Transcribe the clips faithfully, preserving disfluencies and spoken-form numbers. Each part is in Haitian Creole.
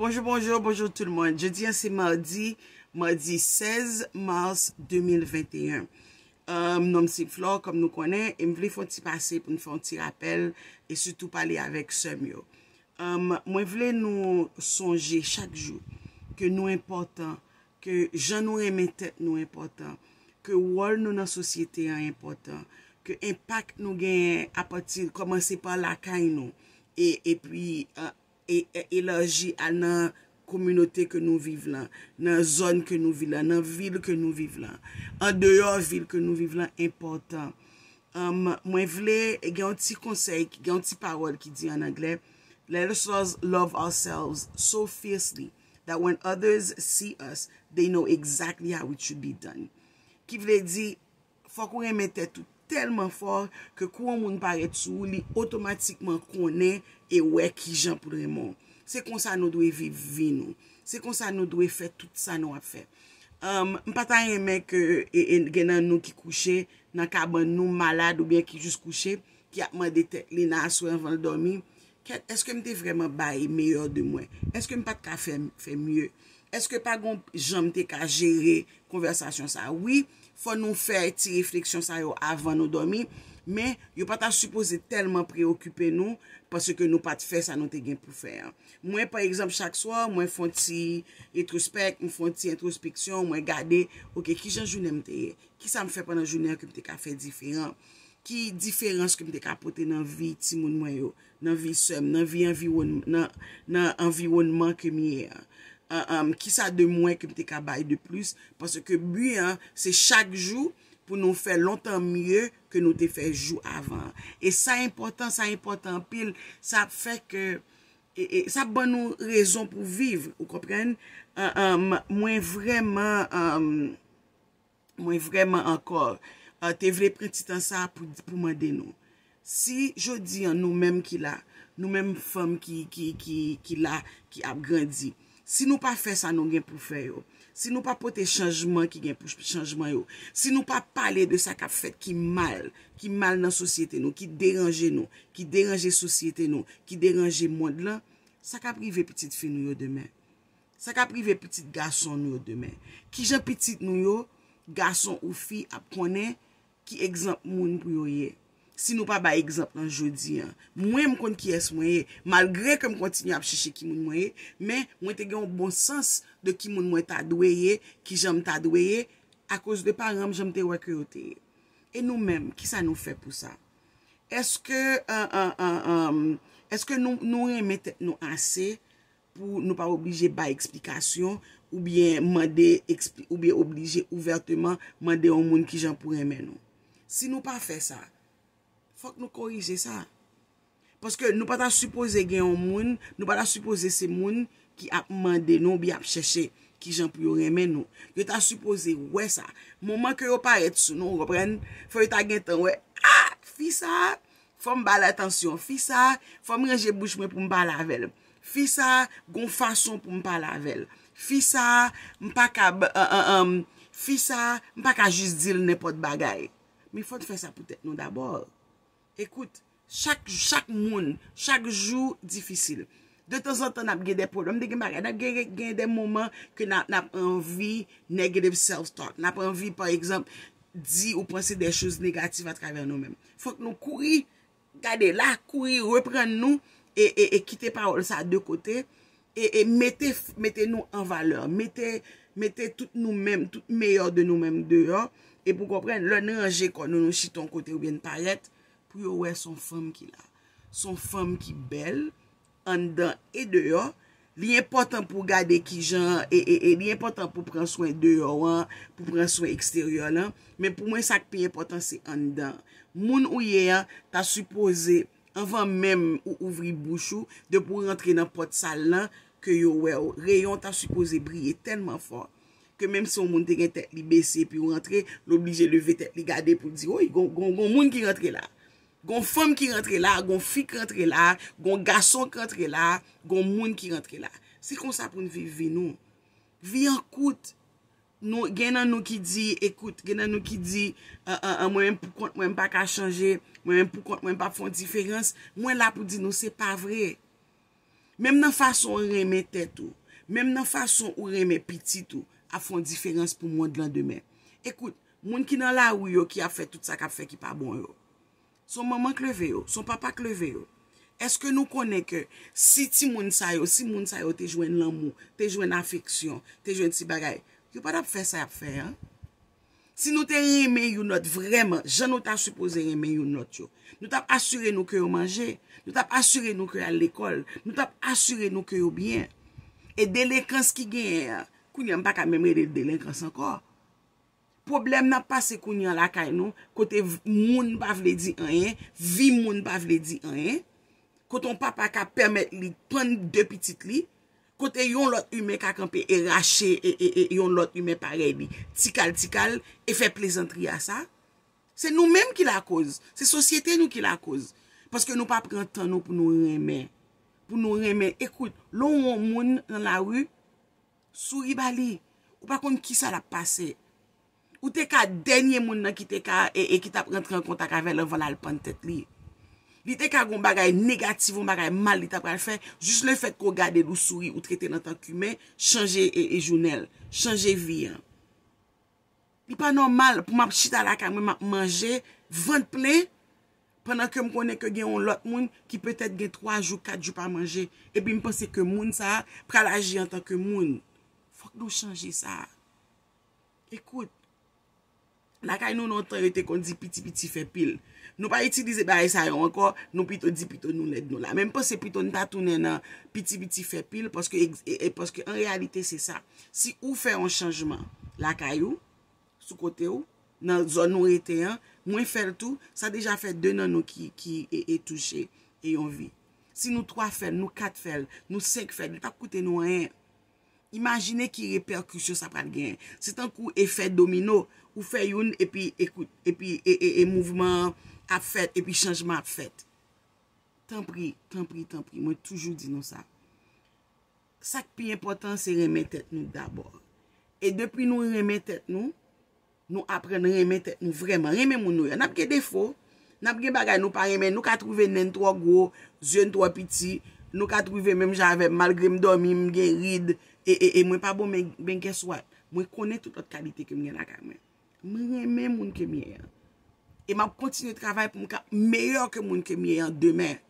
Bonjou, bonjou, bonjou tout le monde. Jodi a se madi, madi sèz mas de mil venteyen. Um, non m se Flore, kòm nou konnen, e m vle fè yon ti pase pou n fè yon ti rapèl e sitou pale avèk sè m yo. Um, mwen vle nou sonje chak jou ke nou enpòtan, ke jan nou renmen tèt nou enpòtan, ke wòl nou nan sosyete an enpòtan, ke enpak nou genyen apati kòmanse pa lakay nou e epi e, e, elaji al nan kominote ke nou viv lan, nan zòn ke nou viv lan, nan vil ke nou viv lan, andeyò vil ke nou viv lan enpòtan. Um, mwen vle gen yon ti konsèy, gen yon ti pawòl ki di an anglè, let us love ourselves so fiercely that when others see us, they know exactly how it should be done. Ki vle di, fòk ou renmen tèt ou tèlman fò ke kou yon moun parèt sou ou, li otomatikman konnen e wè kijan pou l renmen w. Se konsa nou dwe viv vi nou. Se konsa nou dwe fè tout sa nou ap fè. Um, m pa ta renmen ke e, e, gen nan nou ki kouche nan kabann nou malad oubyen ki jis kouche, ki ap mande tèt li nan aswè anvan l dòmi, kèt, èske m te vrèman bay meyè de mwen? Èske m pa t ka fè, fè mye? Èske pa gon jan m te ka jere konvèsasyon sa a? Wi, fò nou fè ti refleksyon sa yo avan nou dòmi, men yo pa ta sipoze tèlman preokipe nou paske nou pa t fè sa nou te gen pou fè an. Mwen, pa egzanp, chak swa, mwen fè yon ti retwospèk, m fè yon ti entwospeksyon, mwen gade, oke, kijan jounen m te ye? Kisa m fè pandan jounen an ke m te ka fè diferan? Ki diferans ke m te ka pote nan vi timoun mwen yo, nan vi sè m, nan vi anviwòn-, nan, nan anviwònman ke m ye a? An, an, kisa de mwen ke m te ka bay de plis? Paske bi an, se chak jou pou nou fè lontan mye ke nou te fè jou avan an. E sa enpòtan, sa enpòtan anpil, sa ap fè ke, e, e, sa ap ban nou rezon pou viv, ou konprann? An, an, m-, mwen vrèman, an, mwen vrèman ankò, a, te vle pran ti tan sa pou, pou mande nou. Si jodi an nou menm ki la, nou menm fanm ki, ki, ki, ki la, ki ap grandi, si nou pa fè sa nou gen pou fè yo, si nou pa pote chanjman ki gen pou chanjman yo, si nou pa pale de sa k ap fèt ki mal, ki mal nan sosyete nou, ki deranje nou, ki deranje sosyete nou, ki deranje mond lan, sa k ap rive pitit fi nou yo demen? Sa k ap rive pitit gason nou yo demen? Kijan pitit nou yo, gason ou fi, ap konnen ki egzanp moun pou yo ye? Si nou pa bay egzanp lan jodi an, mwen m konn kiyès mwen ye, malgre ke m kontinye ap chèche ki moun mwen ye, men mwen te gen yon bon sans de ki moun mwen ta dwe ye, kijan m ta dwe ye, akoz de paran m, jan m te wè ke yo te ye. E nou menm, kisa nou fè pou sa? Èske, an, an, an, an, èske nou, nou renmen tèt nou ase pou nou pa oblije bay eksplikasyon oubyen mande ekspli-, oubyen oblije ouvèteman mande yon moun kijan pou renmen nou? Si nou pa fè sa, fòk nou korije sa. Paske nou pa ta sipoze gen yon moun, nou pa ta sipoze se moun ki ap mande nou oubyen ap chèche kijan pou yo renmen nou. Yo ta sipoze wè sa. Moman ke yo parèt sou nou, ou konprann, fò yo ta gentan wè, a, fi sa a, fò m ba l atansyon. Fi sa a, fò m ranje bouch mwen pou m pale avè l. Fi sa a, gon fason pou m pale avè l. Fi sa a, m pa ka, an, an, an, fi sa a, m pa ka jis di l nenpòt bagay. Men fò n fè sa pou tèt nou dabò. Ekout, chak, chak moun, chak jou difisil. De tanzantan, n ap gen de pwoblèm, de gen bagay, n ap gen, gen de moman ke n ap, n ap anvi negative self-talk. N ap anvi, pa egzanp, di ou panse de choz negatif atravè nou menm. Fòk nou kouri, gade la, kouri, reprann nou e, e, e kite pawòl sa de kote e, e mete, mete nou an valè, mete, mete tout nou menm, tout meyè de nou menm deyò. E pou konprann, lè n ranje kò nou, nou chita yon kote oubyen n parèt, pou yo wè se yon fanm ki la. Se yon fanm ki bèl, anndan e deyò. Li enpòtan pou w gade kijan, e, e, e li enpòtan pou w pran swen deyò an, pou w pran swen eksteryè lan. Men pou mwen, sa k pi enpòtan, se anndan. Moun ou ye a, ta sipoze, anvan menm ou ouvri bouch ou, depi w rantre nan pòt sal lan, ke yo wè w. Reyon ta sipoze briye tèlman fò ke menm si yon moun te gen tèt li bese epi w rantre, l oblije leve tèt li gade pou l di, woy, gon, gon, gon moun ki rantre la. Gon fanm ki rantre la, gon fi k rantre la, gon gason k rantre la, gon moun ki rantre la. Se konsa pou n viv vi nou. Vi an kout. Nou, gen nan nou ki di, ekout, gen nan nou ki di, an, an, an, mwen menm pou kont mwen, m pa ka chanje, mwen menm pou kont mwen, m p ap fè yon diferans. Mwen la pou di nou, se pa vre. Menm nan fason ou renmen tèt ou, menm nan fason ou renmen pitit ou, ap fè yon diferans pou mond lan demen. Ekout, moun ki nan lari yo ki ap fè tout sa k ap fè ki pa bon yo. Se yon manman k leve yo, se yon papa k leve yo. Èske nou konnen ke si timoun sa yo, si moun sa yo te jwenn lanmou, te jwenn afeksyon, te jwenn ti bagay, yo pa t ap fè sa y ap fè an? Si nou te renmen youn lòt vrèman, jan nou ta sipoze renmen youn lòt yo, nou t ap asire nou ke yo manje, nou t ap asire nou ke y al lekòl, nou t ap asire nou ke yo byen. E delenkans ki genyen an, kounye a m pa ka menm rele l delenkans ankò. Pwoblèm n ap pase kounye a lakay nou, kote moun pa vle di anyen, vi moun pa vle di anyen, kote yon papa ka pèmèt li pann de pitit li, kote yon lòt imen ka kanpe e rache e, e, e yon lòt imen parèy li, tikal tikal, e fè plezantri a sa. Se nou menm ki lakoz, se sosyete nou ki lakoz. Paske nou pa pran tan nou pou nou renmen. Pou nou renmen. Ekout, lè w wè yon moun nan lari, souri ba li. Ou pa konn kisa l ap pase. Ou te ka dènye moun nan ki te ka e, e ki t ap rantre an kontak avè l anvan l al pann tèt li. Li te ka gon bagay negatif, yon bagay mal li t ap pral fè, jis lefèt ke w gade l, ou souri, ou trete l antank imen, chanje e, e jounen l, chanje vi an. Li pa nòmal pou m ap chita lakay mwen, m ap manje, vant plen, pandan ke m konnen ke gen yon lòt moun ki petèt gen twa jou, kat jou pa manje, epi m panse ke moun sa a pral aji antanke moun. Fòk nou chanje sa. Ekout, lakay nou lontan yo te konn di piti piti fè pil. Nou pa itilize bagay sa yo ankò, nou pito di pito nou lèd nou la. Men m panse pito n ta tounen nan piti piti fè pil, paske, e, e, paske an reyalite se sa. Si ou fè yon chanjman lakay ou, sou kote w, nan zòn ou rete an, mwen fè l tou, sa deja fè de nan nou ki, ki e, e touche e yon vi. Si nou twa fè l, nou kat fè l, nou senk fè l, li p ap koute nou anyen. Imajine ki repèkisyon sa pral genyen. Se tankou efè domino, ou fè youn epi ekout, epi e, e, e mouvman an ap fèt, epi chanjman ap fèt. Tanpri, tanpri, tanpri, mwen toujou di nou sa. Sa k pi enpòtan se renmen tèt nou dabò. E depi nou renmen tèt nou, nou aprann renmen tèt nou vrèman, renmen moun nou ye. N ap gen defo, n ap gen bagay nou pa renmen, nou ka twouve nen n twò gwo, zye n twò piti, nou ka twouve menm jan avè m, malgre m dòmi, m gen rid, e, e, e mwen pa bon, men, men guess what? Mwen konnen tout lòt kalite ke m gen lakay mwen. Mwen renmen moun ke m ye an. E m ap kontinye travay pou m ka meyè ke moun ke m ye an demen.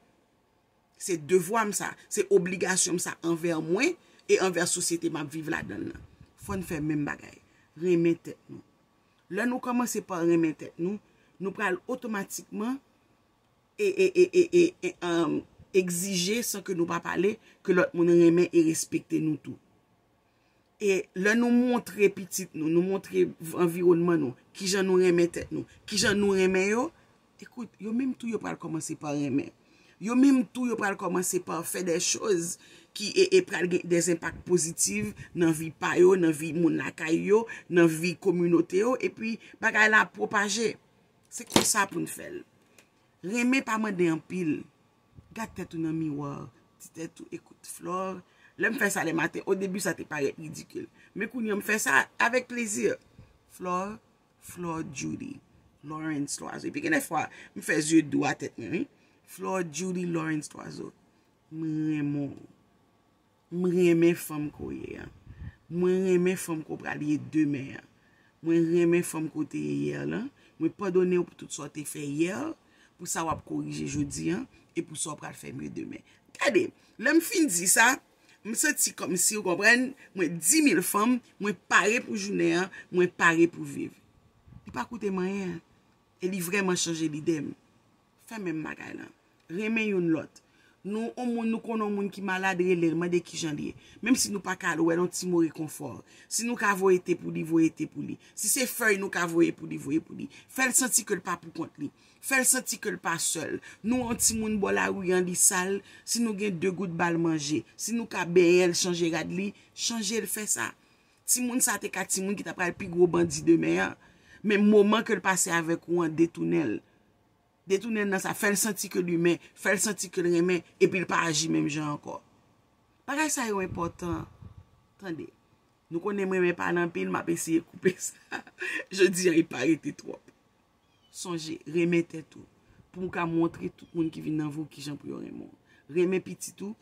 Se devwa m sa, se obligasyon m sa anvè mwen e anvè sosyete m ap viv ladan l lan. Fò n fè menm bagay, renmen tèt nou. Lè nou kòmanse pa renmen tèt nou, nou pral otomatikman e, e, e, e, e, e, um, egzije san ke nou pa pale ke lòt moun renmen e respekte nou tou. E lè nou montre pitit nou, nou montre anviwònman nou, kijan nou renmen tèt nou, kijan nou renmen yo, ekout, yo menm tou yo pral kòmanse pa renmen. Yo menm tou yo pral kòmanse pa fè de choz ki e, e pral gen de enpak pozitif nan vi pa yo, nan vi moun lakay yo, nan vi kominote yo, epi bagay la ap pwopaje. Se konsa pou n fè l. Renmen pa mande anpil. Gad tèt ou nan miwa. Di tèt ou, ekout, Flore. Lè m fè sa lè maten, o debi sa te parèt ridikil. Men kounye a m fè sa avèk plezi. Flore, Flore Judy Lawrence Loiseau. Epi gen de fwa, m fè zye dou a tèt mwen, wi. Flore Judy Lawrence Loiseau. M renmen w. M renmen fanm ke w ye an. Mwen renmen fanm ke w pral ye demen an. Mwen renmen fanm ke w te ye yè lan. Mwen padone w pou tout sa w te fè yè, pou sa w ap korije jodi an, e pou sa w pral fè mye demen. Gade, lè m fin di sa, m santi kòmsi, w konprann, mwen di mil fanm, mwen pare pou jounen an, mwen pare pou viv. Li pa koute m anyen. E li vrèman chanje lide m. Fè menm bagay lan. Renmen youn lòt. Nou, on moun, nou konnen on moun ki malad, rele l, mande kijan l ye. Menm si nou pa ka al wè l, on ti mo rekonfò. Si nou ka voye te pou li, voye te pou li. Si se fèy nou ka voye pou li, voye pou li. Fè l santi ke l pa pou kont li. Fè l santi ke l pa sèl. Nou on timoun bò lari an, li sal, si nou gen de gout, ba l manje. Si nou ka benyen l, chanje rad li, chanje l, fè sa. Timoun sa te ka timoun ki ta pral pi gwo bandi demen an. Men moman ke l pase avèk ou an detounen l. Detounen l nan sa, fè l santi ke l imen, fè l santi ke l renmen, epi l pa aji menm jan ankò. Bagay sa yo enpòtan. Tande. Nou konnen mwen renmen pale anpil, m ap eseye koupe sa. Jodi an, li pa rete twòp. Sonje, renmen tèt ou. Pou w ka montre tout moun ki vin nan vi w kijan pou yo renmen w. Renmen pitit ou,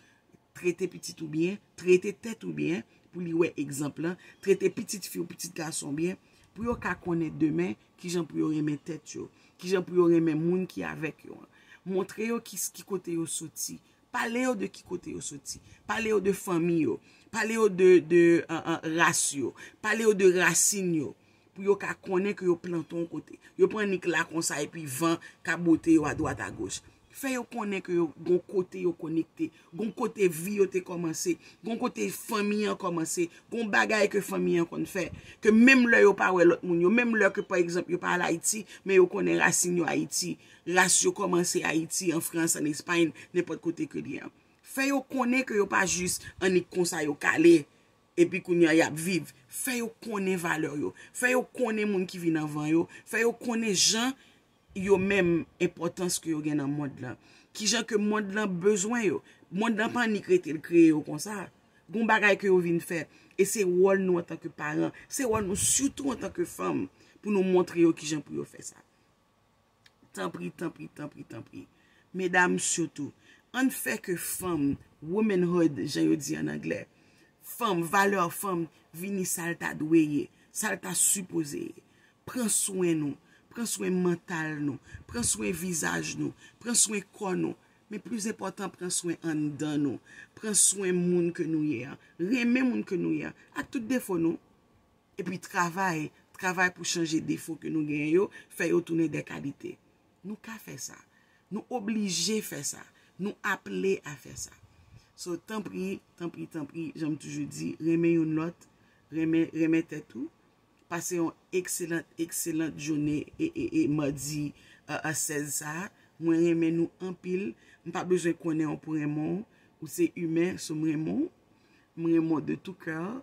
Trete pitit ou byen, trete tèt ou byen, pou li wè egzanp lan, trete pitit fi w, pitit gason w byen, pou yo ka konnen demen kijan pou yo renmen tèt yo, kijan pou yo renmen moun ki avèk yo an. Montre yo ki, ki kote yo soti. Pale yo de ki kote yo soti. Pale yo de fanmi yo. Pale yo de, de uh, uh, ras yo. Pale yo de rasin yo. Pou yo ka konnen ke yo plante yon kote. Yo pa annik la konsa epi van ka bote yo adwat agoch. Fè yo konnen ke yo gon kote yo konekte, gon kote vi yo te kòmanse, gon kote fanmi an kòmanse, gon bagay ke fanmi an konn fè, ke menm lè yo pa wè lòt moun yo, menm lè ke pa egzanp yo pa al Ayiti, men yo konnen rasin yo Ayiti, ras yo kòmanse Ayiti, an Frans, an Espay, nenpòt kote ke li an. Fè yo konnen ke yo pa jis annik konsa yo kale, epi kounye a y ap viv. Fè yo konnen valè yo. Fè yo konnen moun ki vin anvan yo. Fè yo konnen jan yo menm enpòtans ke yo gen nan mond lan. Kijan ke mond lan bezwen yo. Mond lan pa annik rete l kreye yo konsa. Gon bagay ke yo vin fè. E se wòl nou antanke paran. Se wòl nou sitou antanke fanm pou nou montre yo kijan pou yo fè sa. Tanpri, tanpri, tanpri, tanpri. Medam sitou, ann fè ke fanm, womanhood, jan yo di an anglè, fanm, valè fanm, vini sa l ta dwe ye, sa l ta sipoze ye. Pran swen nou, pran swen mantal nou, pran swen vizaj nou, pran swen kò nou. Men plis enpòtan, pran swen anndan nou, pran swen moun ke nou ye an, renmen moun ke nou ye an, ak tout defo nou. Epi travay, travay pou chanje defo ke nou genyen yo, fè yo tounen de kalite. Nou ka fè sa. Nou oblije fè sa. Nou aple a fè sa. So, tanpri, tanpri, tanpri, jan m toujou di, renmen youn lòt, renmen, renmen tèt ou. Pase yon ekselant, ekselant jounen e, e, e madi a, a sèz sa a. Mwen renmen nou anpil. M pa bezwen konnen w pou renmen w. Ou se imen, so m renmen w. M renmen w de tout cœur.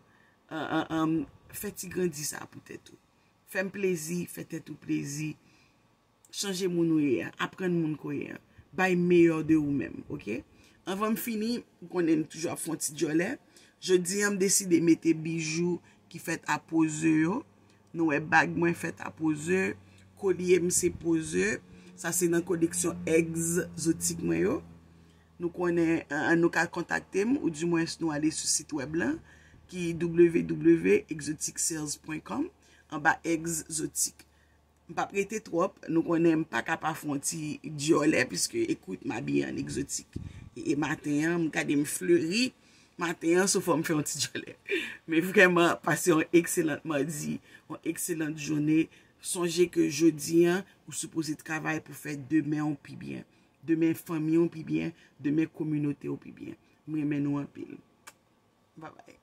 An, an, an, fè ti grandi sa pou tèt ou. Fè m plezi, fè tèt ou plezi. Chanje moun ou ye a, aprann moun ke w ye a. Bay meyè de ou menm, oke? Anvan m fini, ou konnen m toujou ap fè yon ti djòlè. Jodi a, m deside mete bijou ki fèt a poze yo. Nou wè bag mwen fèt a poze. Kolye m se poze. Sa se nan koleksyon egzotik mwen yo. Nou konnen, an, nou ka kontakte m, oudimwens nou ale sou sit wèb lan, ki w w w exotic sales point com, anba egzotik. M p ap rete twòp, nou konnen m pa ka pa fè yon ti djòlè, piske, écoute, m habillée en exotique. E, e maten an, m gade m fleri, maten an, so fò m fè yon ti djòlè. Men vrèman, pase yon ekselant madi, yon ekselant jounen. Sonje ke jodi an, ou sipoze travay pou fè demen w pi byen. Demen fanmi w pi byen, demen kominote w pi byen. M renmen nou anpil. Babay.